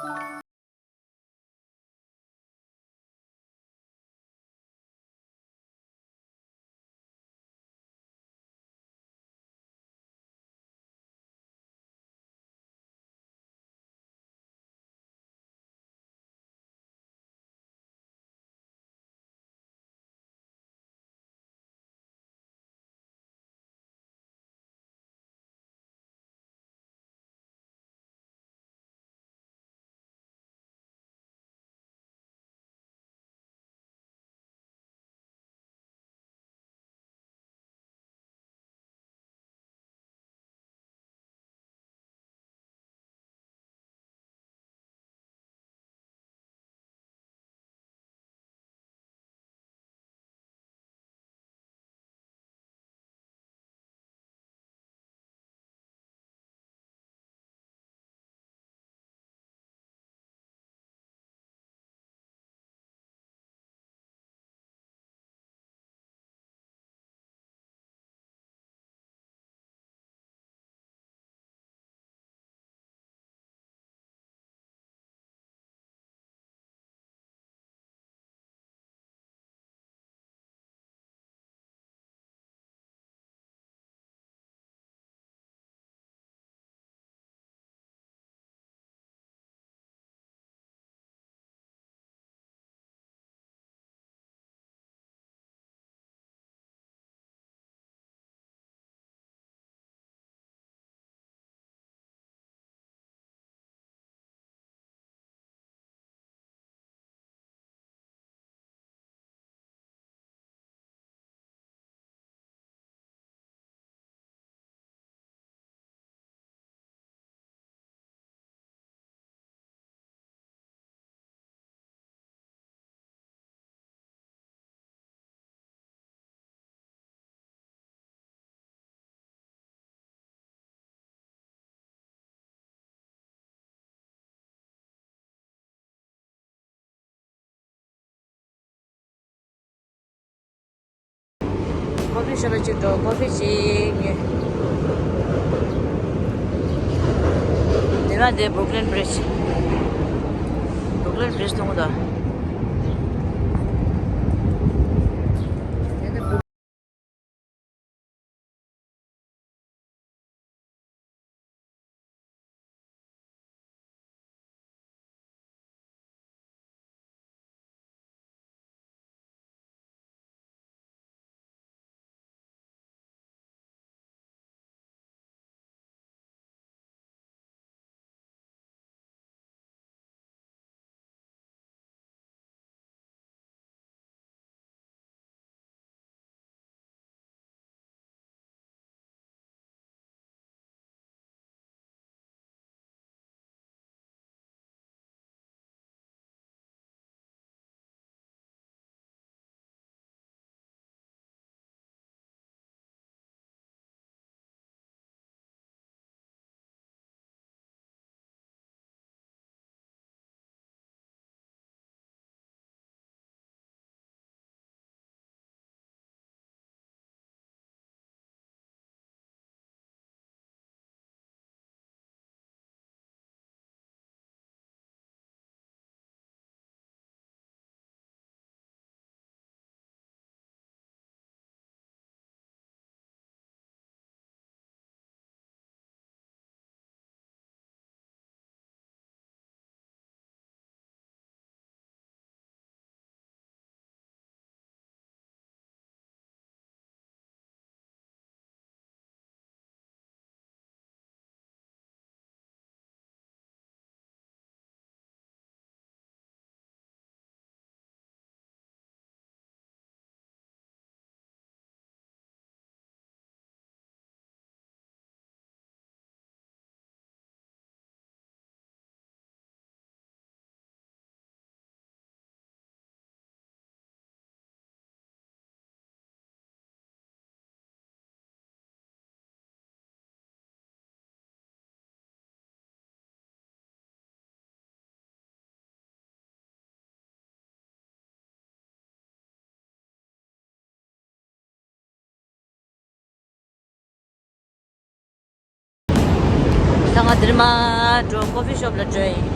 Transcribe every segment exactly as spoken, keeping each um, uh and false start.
ཀོ་ཕི་ཤོབ་ལ་ཅིག་འགྲོ། ཀོ་ཕི་ཅིག་ཉོས། འདི་ན་འདི་Brooklyn Bridge། Brooklyn Bridge མཐོང་གི་འདུག་ད་ང་འདིར་མ་འགྲོ། ཀོ་ཕི་ཤོབ་ལ་འགྲོ་ཡིན།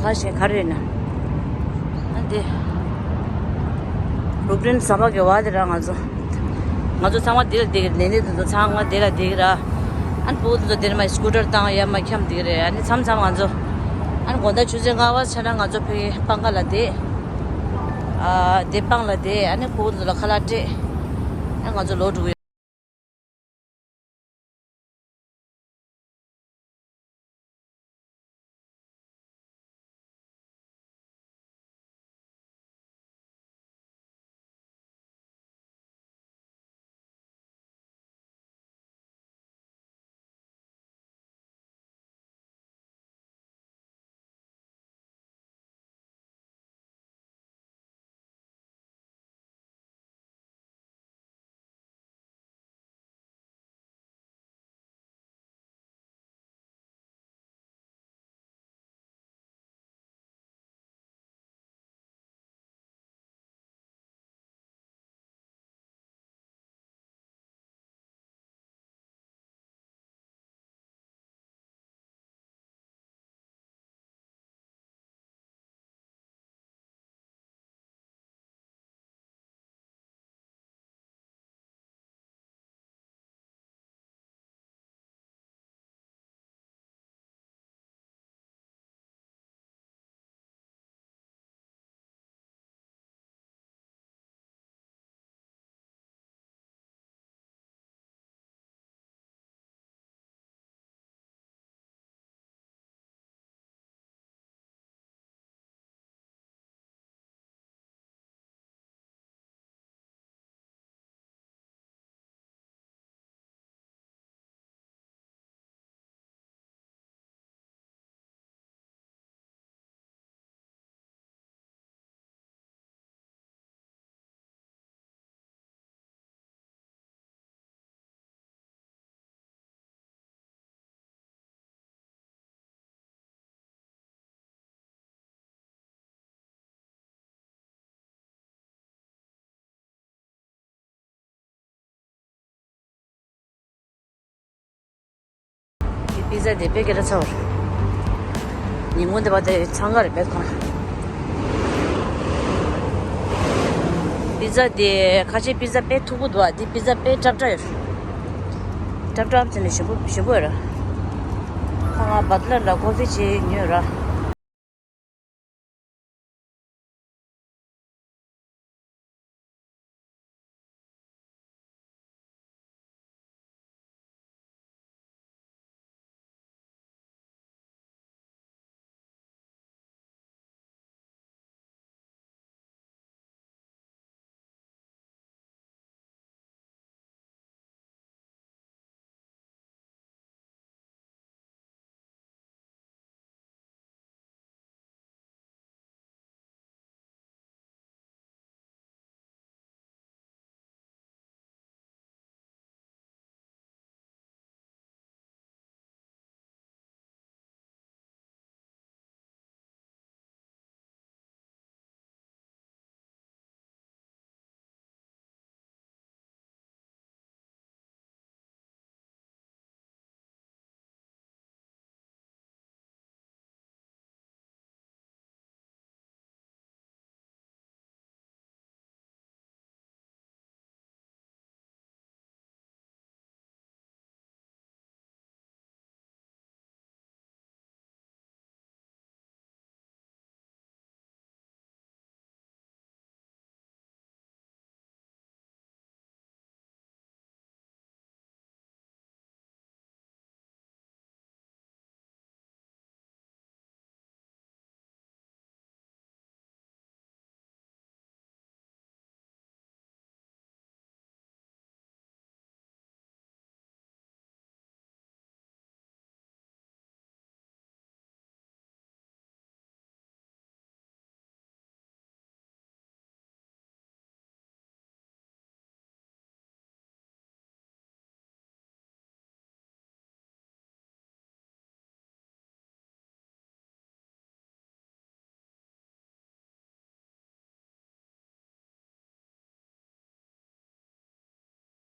ཁ་ཞེ་ག་རེ་ཡིན་ན། ཨ་འདི། རུ་པིན་ཟམ་པ་གི་བར་དེ་ར་ང་ཚོ། ང་ཚོ་ཚང་མ་འདི་ལ་བསྡད་ཀྱི་རེད། ལས་སྣེ་དེ་ཚོ་ཚང་མ་འདི་ལ་བསྡད་ཀྱི་ར། ཨ་ནི་ཕྲུ་གུ་དེ་ཚོ་འདིར་མ་སྐུ་ཊར་བཏང་ཡར་མར་འཁྱམས་བསྡད་ཀྱི་རེད། ཨ་ནི་མཚམས་མཚམས་ང་ཚོ། ཨ་ནི་དགོང་དག་ཆུ་ཚོད་ལྔ་པ་ཆ་ན་ང་ཚོ་ཕ་གི་སྤང་ཁ་ལ་བསྡད། ཨ་འདི་སྤང་ལ་བསྡད། ཨ་ནི་ཕྲུ་གུ་དེ་ཚོ་ལ་ཁ་ལག་སྤྲད། ཨ་ནི་ང་ཚོ་ལོག་འགྲོ་གི་ཡོད། པི་ཛ་དེ་དཔེ་སྐད་གྲགས་ཚ་བ་རེད། ཉིན་གུང་དེ་བ་དེ་འཚང་ཁ་རེད་པས་ཁོ་རང་། པི་ཛ་དེ་ཁ་ཤས་པི་ཛ་དཔེ་མཐུག་པོ་འདུག་ཨ་དེ་པི་ཛ་དཔེ་སྲབ་སྲབ་ཡོད་རེད། སྲབ་སྲབ་བྱས་ནས་ཞིམ་པོ་ཞིམ་པོ་ཡོད་རེད། ཁོ་ང་བ་ཏི་ལ་ལ་ཀོ་ཕི་ཅིག་ཉོས་ར།